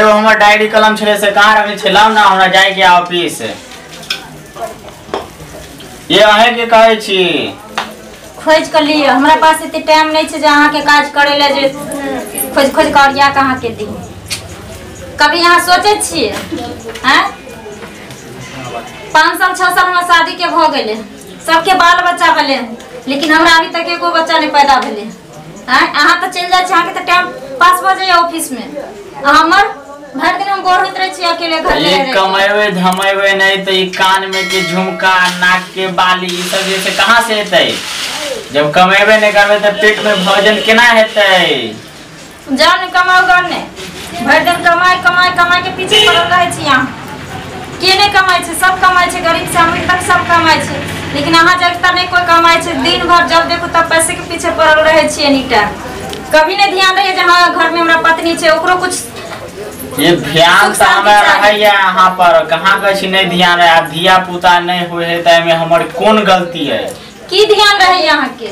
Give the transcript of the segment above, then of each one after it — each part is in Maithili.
एगो हमर डायरी कलम छले से कहाँ रखने छे? लाउ ना, हमरा जाय के ऑफिस। ये अहे के कहै छी? खोज के लिअ, हमरा पास एते टाइम नहीं छै जे अहाँ के काज करे ले जे खोज खोज के ओरिया के अहाँ के दी। कभी अहाँ सोचै छियै? हैं, 5 साल 6 साल हमरा शादी के भऽ गेलै, सबके बाल बच्चा भेलै, लेकिन हमरा अभी तक एको बच्चा नहीं पैदा भेलै। हैं, अहाँ तऽ चलि जाइ छी, अहाँके तऽ टाइम पास भऽ जाइए ऑफिस में, आ हमर भरि दिन हम बोर होइत रहै छी अकेले घर में। ये कमेबे धमेबे नहीं तो ई कान में के झुमका, नाक के बाली, ई सब जैसे कहाँ से हेतै? जब कमेबे नहीं करबे तो पेट में भोजन केना हेतै? जाओ ने कमाओ घर ने, भरि दिन कमाई कमाई कमाई के पीछे पड़ल रहै छी अहाँ। के नहीं कमाइ छै? सब कमाइ छै, गरीब से अमीर तक सब कमाइ छै, लेकिन अहाँ जगता नहीं कोई कमाइ छै। दिन भर जब देखू तब पैसे के पीछे पड़ल रहै छी एनी टाइम। कभी नहीं ध्यान रहे जे हाँ घर में हमरा पत्नी छै, ओकरो कुछ ये ध्यान तऽ हमरा रहैया अहाँ पर। कहाँ कहै छी नहीं ध्यान रहे? आब धिया पुता नहीं होइ है तऽ एहिमे हमर कोन गलती है? की ध्यान रहैया अहाँके?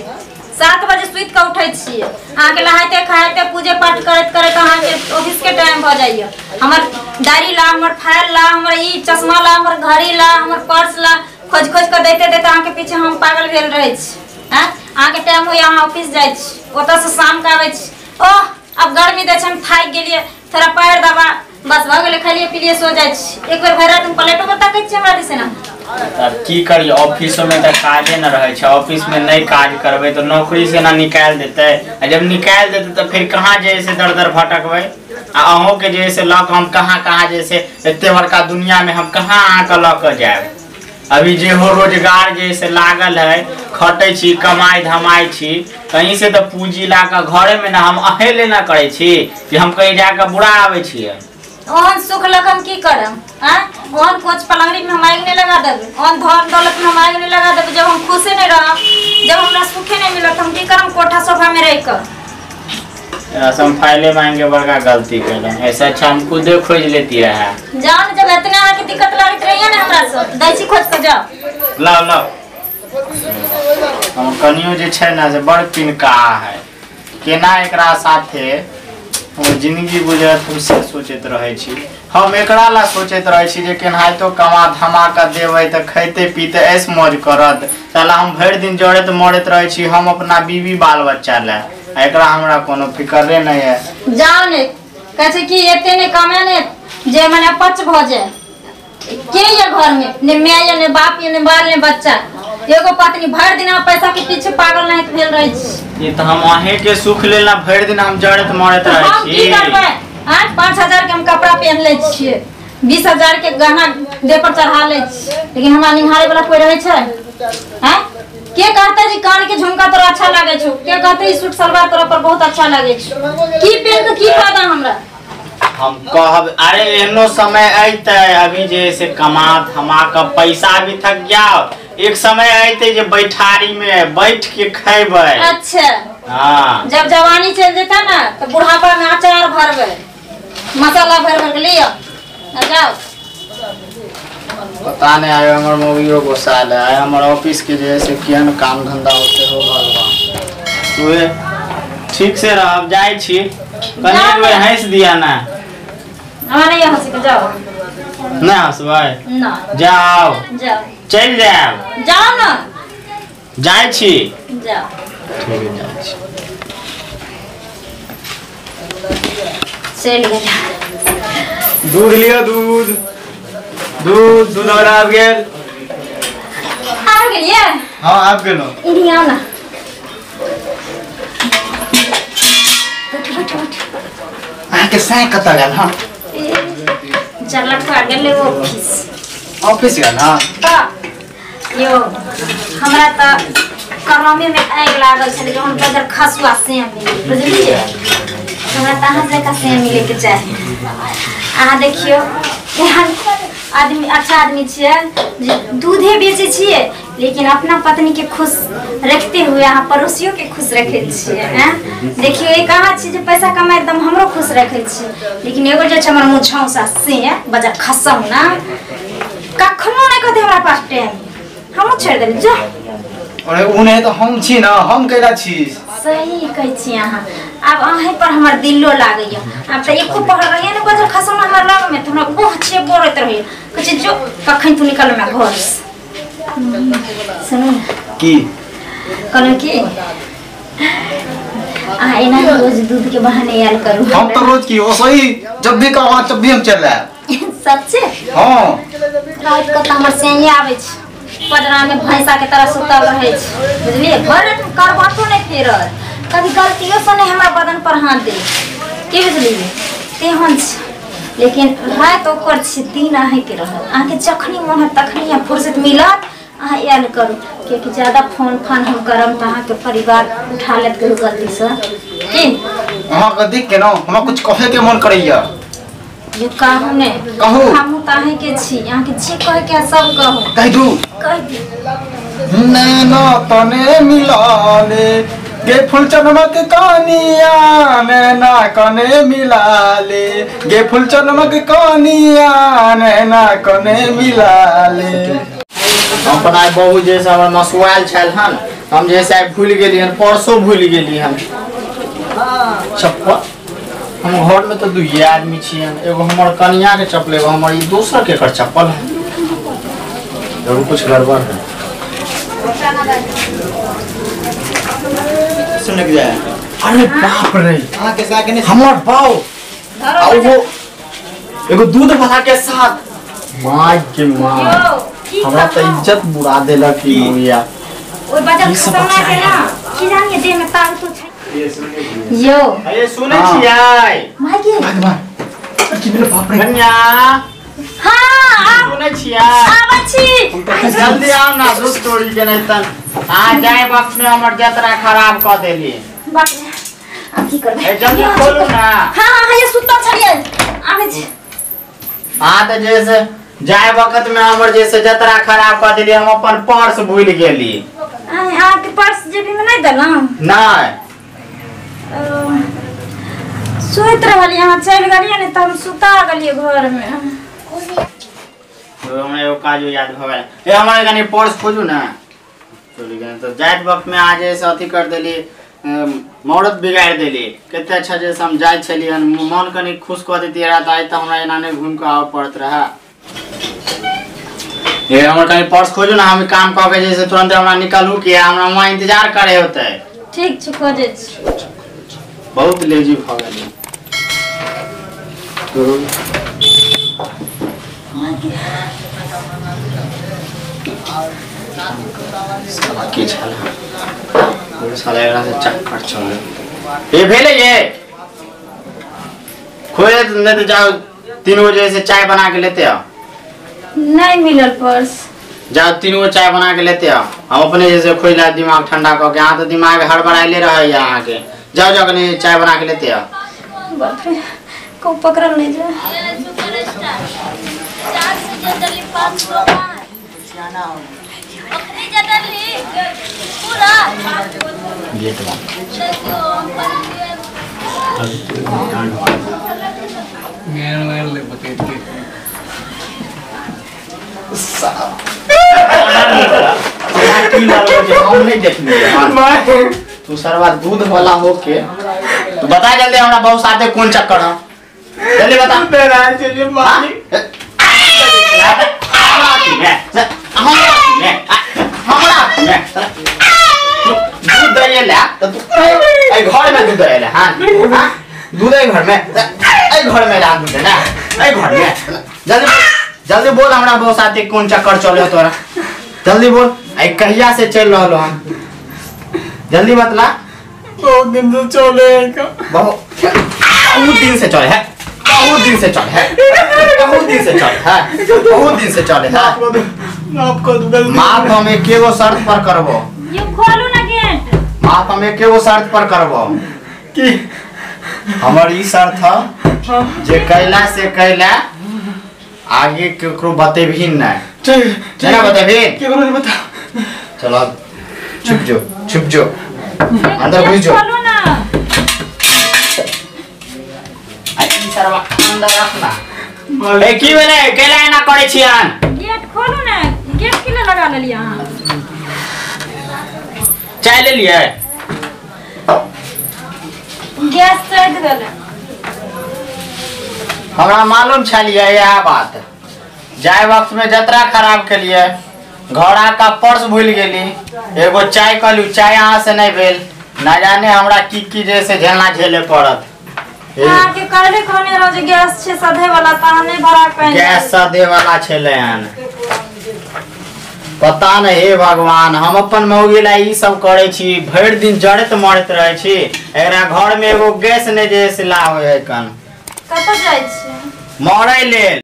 7 बजे सुति कऽ उठै छियै, अहाँके नहाइते खाइते पूजे पाठ करैत करैत अहाँके ऑफिस के टाइम भऽ जाइए। हमर डायरी ला, हमर फाइल ला, हमर ई चश्मा ला, हमर घड़ी ला, हमर पर्स ला, खोज खोज कऽ दैते दैते अहाँके पीछे हम पागल भेल रहै छी। आँय, अहाँके टाइम होइए अहाँ ऑफिस जाइ छी, ओतऽसँ शाम के आबै छी, ओह अब गर्मी दै छै हम थाकि गेलियै, थोड़ा पैर दबा, बस भऽ गेलै, खेलियै पिलियै सो जाइ छी। एक बेर भरि राति हम प्लेटो पर तकै छी हमरा दिस ना। तब की करी? ऑफिसो में तऽ काजे न रहै छै। ऑफिस में नहीं काज करबै तऽ नौकरी से ना निकालि देतै, आ जब निकालि देतै तऽ फिर कहाँ जे से दर दर भटकबै? आ अहूँ के जे से लऽ कऽ हम कहाँ कहाँ जे से एते बड़का दुनिया में हम कहाँ अहाँके लऽ कऽ जायब? अभी जे हो रोजगार जे से लागल है, खटै छी, कमाई धमाई छी, कहीं से तऽ पूंजी ला कऽ घरे में ना हम अहे ले ना करै छी कि हम कहीं जाकऽ बुरा आबै छियै। ओहन सुख लऽ कऽ हम की करब? आँय, ओहन कोच पलंगड़ी में हम आगि नहीं लगा देबै, ओहन धन दौलत में हम आगि नहीं लगा देबै। जब हम खुशे नहीं रहब, जब हमरा सुखे नहीं मिलत, हम की करब कोठा सोफा में रहि कऽ? हम फाइले मांगे बड़का गलती केलहुँ, ऐसे अच्छा हम खुदे खोज लेती रहे। जाओ ने, जब इतना अहाँके दिक्कत लागैत रहैया ने हमरा से, दै छी खोज कऽ, जाओ। लाओ लाओ। हम कनियो जे छै ने से बड़ पिनका है, केना एकरा साथे हमर जिंदगी गुजरत हम से सोचैत रहै छी। हम एकरा ला सोचैत रहै छी जे केनाहितो कमा धमा कऽ देबै तऽ खैते पीते ऐश मौज करत। साला हम भरि दिन जड़ैत मरैत रहै छी हम अपना बीवी बाल बच्चा ला, आ एकरा हमरा कोनो फिकरे नहीं है। जाओ ने, कहै छै कि एते ने कमे ने जे मने अपच भऽ जाए। के ये घर में ने my ये ने बाप ये ने बाल ने बच्चा, एगो पत्नी भरि दिन अहाँ पैसा के पीछे पागल नहीं भेल रहै छी। ये तो हम अहें के सुख लेला भरि दिन हम जड़ैत मरैत रहै हम की छी। करबै? आँय, 5,000 के हम कपड़ा पहन लै छियै, 20,000 के गहना देह पर चढ़ा लै छियै, लेकिन हमरा निहारे वाला कोई रहै छै? आँय, के कहतै जे कान के झुमका तोरा अच्छा लागै छौ? के कहतै ई सूट सलवार तोरा पर बहुत अच्छा लागै छौ? की पहन के की फायदा हमरा? हम कहब अरे एहनो समय अयतै, अभी जे से कमा धमा कऽ पैसा भी थक जाओ, एक समय अयतै जे बैठारी में बैठ के खैबै। अच्छा हाँ, जब जवानी चलि जेतै ने तऽ बुढ़ापा में अचार भरबै, मसाला भर भर के लिअ आ जाओ। पता नहीं आयो हमर मम्मियो गुस्सा है, आइ हमर ऑफिस के जे से केहन काम धंधा होते हो भगवान। तुहे ठीक से रहब, जाइ छी कनी एक बेर हंसि दिया ना। हमरा नहीं हंसी के, जाओ। नहीं हंसबै? ना। जाओ। जाओ। चलि जायब। जाओ ना। जाइ छी। जाओ। ठीक है, जाइ छी। चलि गेल। दूध लिअ, दूध दूध दूध वाला आबि गेल। आबि गेलियै? हाँ आबि गेलहुँ। इन्हीं आउ ना, बैठू बैठू बैठू। अहाँके साँय कतऽ गेल? हँ चलक गेलै ऑफिस। ऑफिस गेल? हँ। तऽ यौ हमरा तऽ करमे में आगि लागल छलै जहन बजर खसुआ सेम मिले, बुझलियै? हमरा तऽ अहाँ जकाँ सेम मिलैके चाही। अहाँ देखियौ एहन आदमी, अच्छा आदमी छियै जे दूधे बेचै छियै, लेकिन अपना पत्नी के खुश रखते हुए अहाँ पड़ोसियों के खुश रखै छियै। आँय देखियौ एक अहाँ छी जे पैसा कमाइ एकदम हमरो खुश रखै छियै, लेकिन एगो जे छै हमर मुँह झौसा से बजर खसौ ना, कखनो नहि कहतै हमरा पास टाइम, हमहूँ छोड़ि देबै जा। अरे उ नहि तऽ हम छी ना, हम कैला छी? सही कहै छी अहाँ। आब अहीं पर हमर दिलो लागैया। आब तऽ एको पहर रहैया ने बजर खसौना हमर लग में, तऽ हमरा गोह छे बोरैत रहैया, कहै छै जो कखन तू निकल हमरा घर से। सुनू ने की कहलहुँ कि अहाँ एना ही रोज दूध के बहाने आयल करू। हम तो रोज की ओसही जब भी कहो तब भी हम चल आए। सच्चे? हाँ। रात के तऽ हमर सैया आबै छै, पजरा में भैंसा के तरह सुतल रहै छै, बुझलियै? भरि राति करबटो नहि फेरत, कभी गलतियो से नहि हमरा बदन पर हाथ दे, की बुझलियै? तेहन छै। लेकिन राति ओकर छै, दिन अहाँके रहत। अहाँके जखनी मन होयत तखनी अहाँ फुर्सत मिलत अहाँ आयल करू, कियाकि ज्यादा फोन फान हम करब तऽ अहाँके परिवार उठा लेत कहियो गलतीसँ, की? अहाँके देख के न हमरा कुछ कहे के मन करैया। यो कहू ने। कहू। हमहूँ तऽ अहीँके छी, अहाँके जे कहैके है सब कहू। कहि दू। कहि दू। नैना तने मिला ले गे फूलचनमक कनिया, नैना कने मिला ले गे फूलचनमक कनिया, नैना कने मिला ले। हम अपन आइ बहु जे से हमर मसुआयल छल हन, हम जे से आइ भूलि गेली हन, परसो भूलि गेली हन चप्पल। हम घर में तो दुइये आदमी छियन, एगो हमर कनिया के चप्पल, एगो हमर ई दोसर के एकर चप्पल है। जरूर कुछ गड़बड़ है। सुनक जाए। अरे बाप रे, अहाँ के साथ ने हमर बाऊ आ वो एगो दूध वाला के साथ, माय के माँ, हमरा तो इज्जत बुरा देलक ई भैया। ओहि बजर खसौना के ना की जानिए देह में ताकत छै। यो अरे सुनै छियै? माय के भगवान की मेरे बाप रे। कन्या। हां आब सुनै छियै? आबै छी। जल्दी आओ ना, दूध तोड़ी के नहीं तन आ जाए वक्त में हमर जतरा खराब क देली। बाप रे, आब की करबै? ए जल्दी खोलू ना। हां हां ये सुतल छलियै, आबै छी। हां तऽ जैसे जाए वक्त में हमर जैसे जतरा खराब क देली, हम अपन पर्स भूल गेली। अहाँके पर्स जेबी में नहीं देलहुँ? नहीं। सुति रहलियै, अहाँ चलि गेलियै ने तऽ हम सुता गेलियै घर में। हमरा एगो काज याद भऽ गेल। ए हमरा कनि पर्स खोजू ना। चलि गेल तऽ जाइत वक्त में आज जैसे अथी कर देली, मौरत बिगाड़ि देली। कते अच्छा जैसे हम जाइ छलियै हन, मन कनि खुश कऽ देतियै रहए तऽ आइ तऽ हमरा एना नहि घुमि कऽ आबऽ पड़त रहए। ए हमर कनि पर्स खोजू ना, हम काम कऽ के जैसे तुरंत हमरा निकलू कि हमरा वहाँ इंतजार करे होतै। ठीक छै, खोजै छी। बहुत लेजी भऽ गेली। साला की छल साला एकरा से चक्कर चल। ए भेलै ये खोज नहीं तो जाओ 3 बजे से चाय बना के लेते आओ। नहीं मिलल पर्स। जाओ 3 गो चाय बना के लेते आओ। हम अपने जैसे खोज ला दिमाग ठंडा कऽ के, अहाँ तो दिमाग हड़बड़ाइले रहैया अहाँके। जाओ जाओ कनी चाय बना के लेते आओ। बाप रे, को पकड़ल नहीं जा। गेट बंद। हम नहीं देखलियै। तू सरवा दूध वाला होके तू बता जल्दी हमरा बहुत साथे कोन चक्कर है, जल्दी बता। दूध दैए ला तऽ तू एहि घर में दूध दैए ला। हाँ दूध एहि घर में, एहि घर में ला दूध ना, एहि घर में। जल्दी जल्दी बोल हमरा बहुत साथे कोन चक्कर चले तोरा, जल्दी बोल। आई कहिया से चल रहलो हम, जल्दी बतला। बहुत दिन से चले है, बहुत दिन से चले है, बहुत दिन से चले है, बहुत दिन से चले है, बहुत दिन से चले है। माफ कर दू। माफ हम एकेगो शर्त पर करबो। ये खोलू ना गेट। माफ हम एकेगो शर्त पर करबो। की? हमर ई शर्त है जे कैला से कैला आगे केकरो बतेबही नहीं। ठीक ना बतेबही? केकरो नहीं बता। चलो छुप जो, छुप जो, अंदर घुस जो। खोलू ना। आई सरवा अंदर रखना। ए की भेलै कैला एना करै छियन? गेट खोलू ना। गेट की लगा लेलियै अहाँ? चाय ले लियै? गैस सड़ गेलै। हमरा मालूम छलियै इएह बात। जाय वक्त में जतरा खराब केलिए, घोड़ा का पर्स भूल गेली, एगो चाय कहलू चाय अहाँ से नहीं भेल, न जाने हमरा की की जे से झेलना झेले पड़त। अहाँके कहले कहने रहो जे गैस छै सधे वाला, तऽ अहाँ नहि भरा कऽ गैस सधे वाला छलै हन। पता नहीं हे भगवान, हम अपन मौगी ला ई सब करे छी, भरि दिन जड़त मरैत रहे छी, एकरा घर में एगो गैस नहीं जे से ला होय है कन। कतऽ जाइ छी मरै लेल?